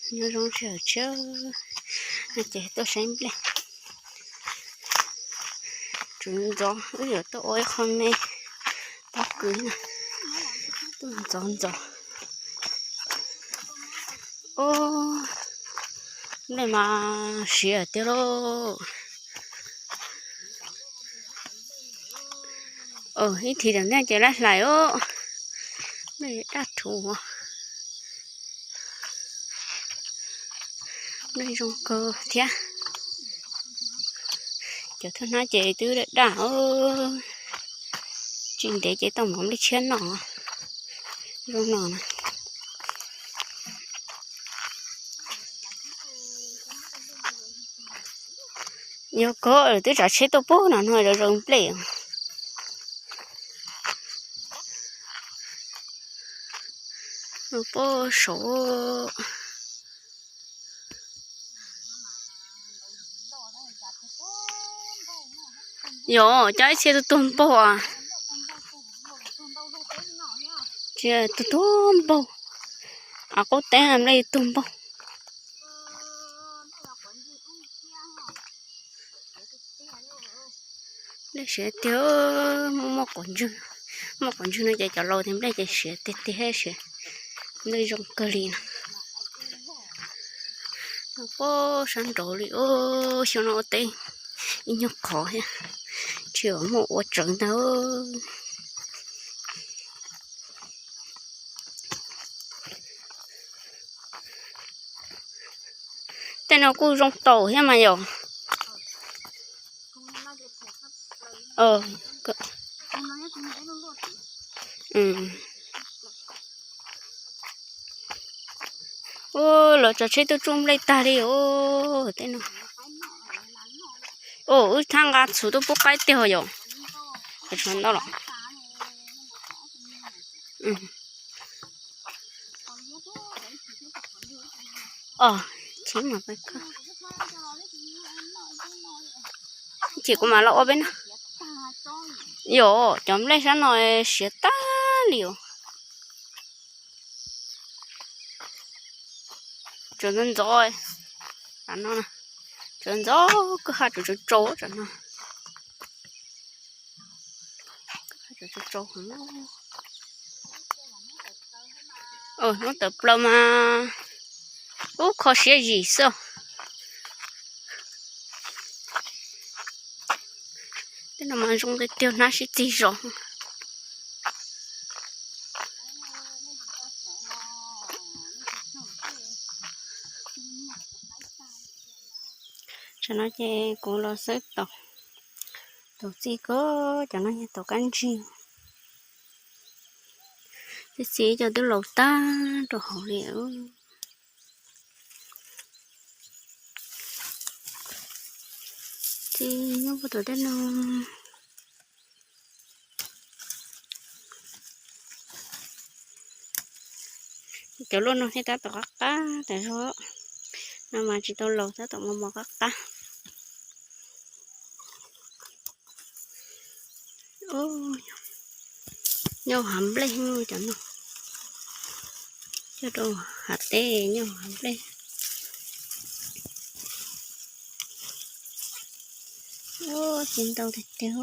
Nyob zoo sawv daws, ces tuaj saib nplej. Tsum ntxov, wb yuav tuaj ua ib qho me pob kws na. Tuaj ntxov ntxov. Ub, nplej mas siav tiag lauj. Ib thim tam ntej ces lab hlais os. Nplej daj rhuv. Nplej zoo kawg thiab. Cov thawj hnab ces twb daj daj. Tsis ntev ces tau mov nplej tshiab noj. Zoo no na. Yog koj twb tsav tsheb tuaj pub no no zoo zoo nplej. Puag saud. Yog cov ib txhia tuag tuag npaug. Tsis tuag tuag npaug. Qub teb nplej tuag npaug. Nplej siav tiag, muaj muaj quav ntswg. Muaj quav ntswg no ces cov laus tias nplej ces siav tiag tiag, siav. Nplej zoo kawg li no. Puag sab nraud li, xyoo no ua teb ib nyuag qhov thiab, tsis muaj ua tsawv ntag. Tej no kuj zoo tau thiab mas yom. Ub, lawv tsav tsheb tuaj tsuj nplej tag li os tej no. Ub, wb thab nqa txhuv tuaj pub qaib tiag yom. Tshuav ntau los. Os, chim mas pais koj. Chim kuv mam los ua peb no. Yom, cov nplej sab no siav tag li os. Tsam ntxov ntxov, tsam ntxov ntxov kwj ha tsam tsau tsau tsam no. Hnub tawm plaws mas ub kho siab zim xwb. Tej no mas zoo tiag tiag, hnab sib txig zos. Tsam no ces kuv los xawb taum, taum txi kawg, cov no yog taum kab ntsig. Txi txi cov twb laus tag rau hauv li. Txi nyob puag tom tej no. Cov luaj no thiaj tab tom qab qab tas zog, no mas tsis tau laus tab tom mos mos qab qab. Nyob hav nplej cov no, coj rau hav teb nyob hav nplej. Ub, txi ntau tiag tiag,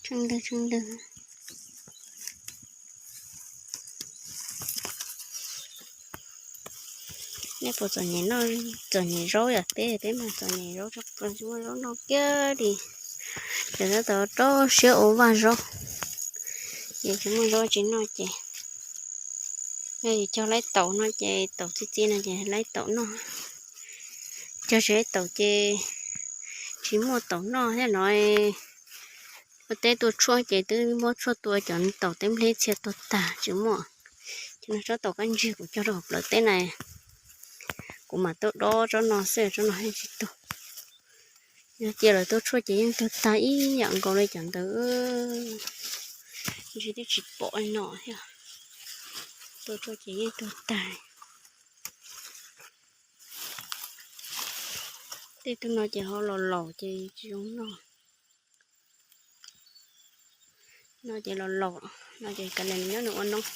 tsheej ntawg tsheej ntawg. Nej puas txom nyem noj, txom nyem zaub yom? Peb, peb mas txom nyem zaub tshaj plaws, tsis muaj zaub noj kiag li. Ces tab tom rau siab ua vaj zaub, ces tsis muaj zaub tsis noj ces yog cog laib taum no ces taum txi txi no ces laib taum noj. Cog tsis laib taum ces tsis muaj taum noj thiab no. Ua teb tuaj tshuaj ces twb muab tshuaj tua cov taum teb nplej txhia tuag tag tsis muaj. Ces no tsob taum kab ntsig kuv cog rau hauv plawv teb na, kuv mam tuaj dob tsob no xwb, tsob no yeej tsis tuag. Yog cia lawv tuaj tshuaj ces yeej tuag tag ib yam nkaus li cov ntawd, ntshe twb tsis pom li no thiab. Tuaj tshuaj ces yeej tuag tag. Tej tug no ces ho los laus ces tsis zoo noj. No ces los laus, no ces kav liam nws nyob nws ua noob.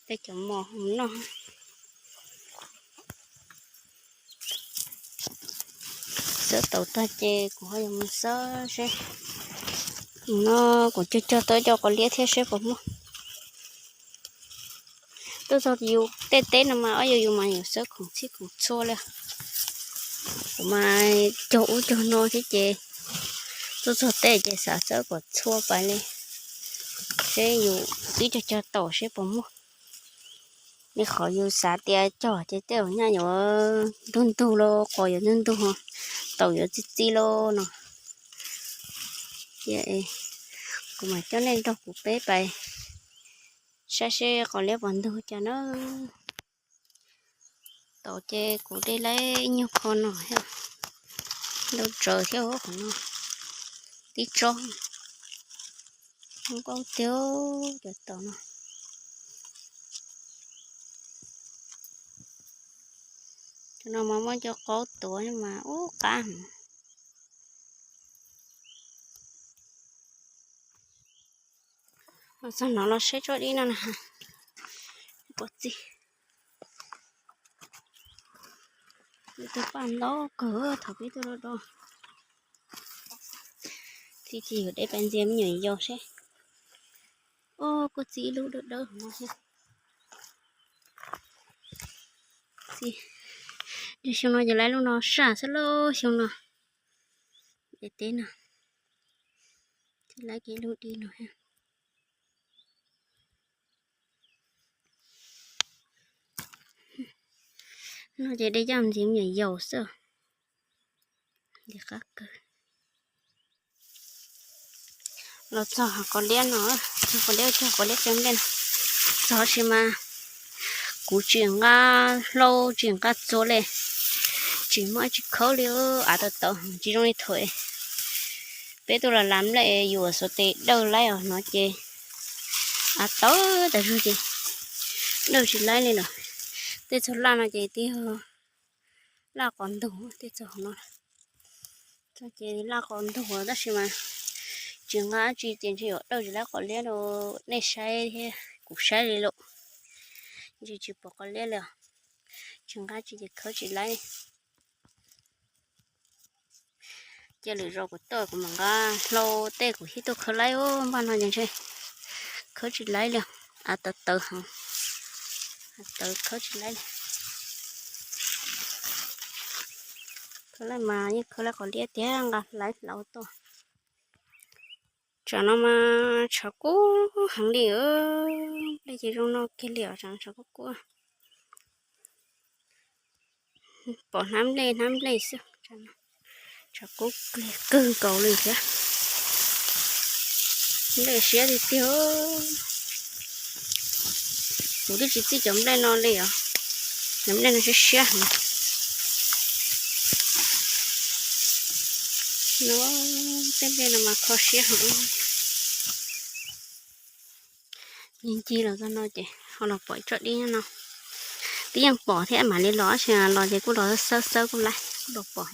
Tej cov mos mus noj. Xawb taus tag ces kuv ho yuav mus xawb seb. Mus no kuv cog cog tau cov qos liab thiab seb puas muaj. Tuaj txog yus tej teb no mas ob yus yus mas yuav xawb khoom txhij khoom txhua li. Kuv mas cog ub cog no thiab ces tuaj txog teb ces xav xawb kom txhua pais li. Seb yus twb cog cog tau seb puas muaj. Li qhov yus xav tias cog ces tej zaum nyaj yuav ntug ntug lauj, qos yuav ntug ntug, taus yuav txi txi lauj no. Kuv mam coj nej nrog kuv peb pais saib seb qos liab puas ntug cas na. Taus ces kuv de laib ib nyuag qho no thiab, ntau tsawv thiab qhov no, tib tsob. Zoo nkauj tiag cov taus no. Cov no mas muab cov qaub tuav mas ub qab heev. Los txog no los saib tsob dib no na. Puas txi. Ib tug paj ntau kawg thaum peb tuaj do do. Txi ces yuav de pais ntxias me nyuam yaus seb. Os, kuj txi ib lub dawb dawb no thiab. Xyoo no ces laib lub no saj xwb lauj, xyoo no. De teb no, txi laib kiag lub dib no thiab. No ces de coj ntxiv me nyuam yaus xwb. Nti qab kawg. Los txog qos liab no, txog qos liab, txog qos liab cog nplej no. Txog tsis mas kuv tsis nqa hlau tsis nqa txuas li, tsis muaj tsis khaub li, av tawv tawv tsis zoo li thaum peb tuaj los las nplej yuav xuas tes dawj laib os no ces av tawv tas zog ces dawj tsis laib li lawm. Tej txog laj no ces twb yog laj qos ntug, tej txog no ces laj qos ntug tab sis mas tsis nqa dab tsi ces ntshe yuav dawj tsis laib qos liab rau nej saib thiab kuv saib li lauj. Ntshe tsis pom qos liab li os, tsis nqa dab tsi ces khawb tsis laib. Cia lwm zaus kuv tuaj kuv mam nqa hlau tej kuv thiaj tuaj khawb laib os, npaj no ces ntshe khawb tsis laib li, av tawv tawv heev, av tawv khawb tsis laib li. Khawb laib mas yeej khawb laib qos liab tiag, nqa laib hlauv tuaj. Tsam no mas tshav kub heev li, nplej ces zoo no kiag li os, tsam no tshav kub kub. Pom hnab nplej hnab nplej xwb, tshav kub kawg nkaus li thiab. Nplej siab tiag tiag. Kuv twb tsis txij cov nplej no li os, cov nplej no siab siab heev. No, tej nplej no mas kho siab heev. Ncig ncig los txog no ces ho los pom tsob dib no. Twb yeej pom thiab mam li los, tab sis los ces kuj los xawb xawb kuj laib kuj los pom.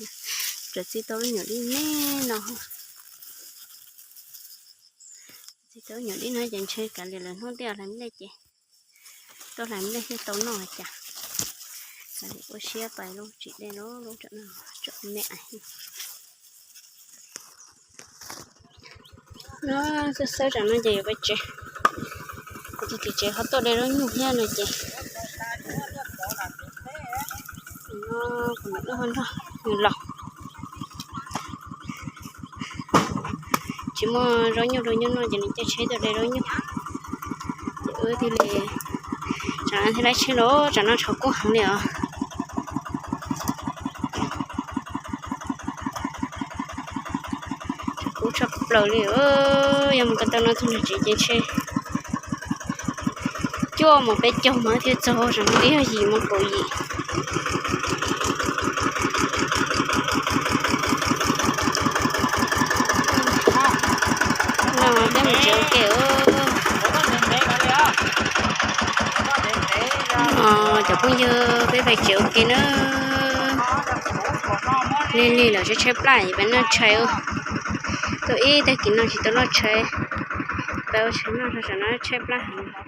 Txawm txi tau lub nyuam dib me no, txi tau lub nyuam dib no ces ntshe kav liam lawm hnub twg hlais nplej ces tuaj hlais nplej thiaj tau noj cas. Kav liam ua siab pais lub tsim dej lub lub tsom no tsom me ais. No, xawb xawb tsam no ces yuav pais tsev. Kuv tus tim tsev ho tuaj de zaub nyuj thiab no ces, no, kuv mam wb ho nrog nws los. Tsis muaj zaub nyuj rau nyuj noj ces nws caij tsheb tuaj de zaub nyuj. Ces wb thiaj li, tsam no thiaj laib tsheb los, tsam no tshav kub heev li os. Tshav kub tshaj plaws li, yog mus ko taw no txog nram tsev ces ntshe cuaj moos peb caug mas thiaj txog, tsam no twb yog yim moos kaum yim. No peb mus tsev ua ke. Cov phooj ywg, peb pais tsev ua ke na. Lig lig lawm, tshaib tshaib plab, peb noj tshais. Tuaj ib tag kis no tsis tau noj tshais, peb ua tshais noj, tsam no tshaib plab heev.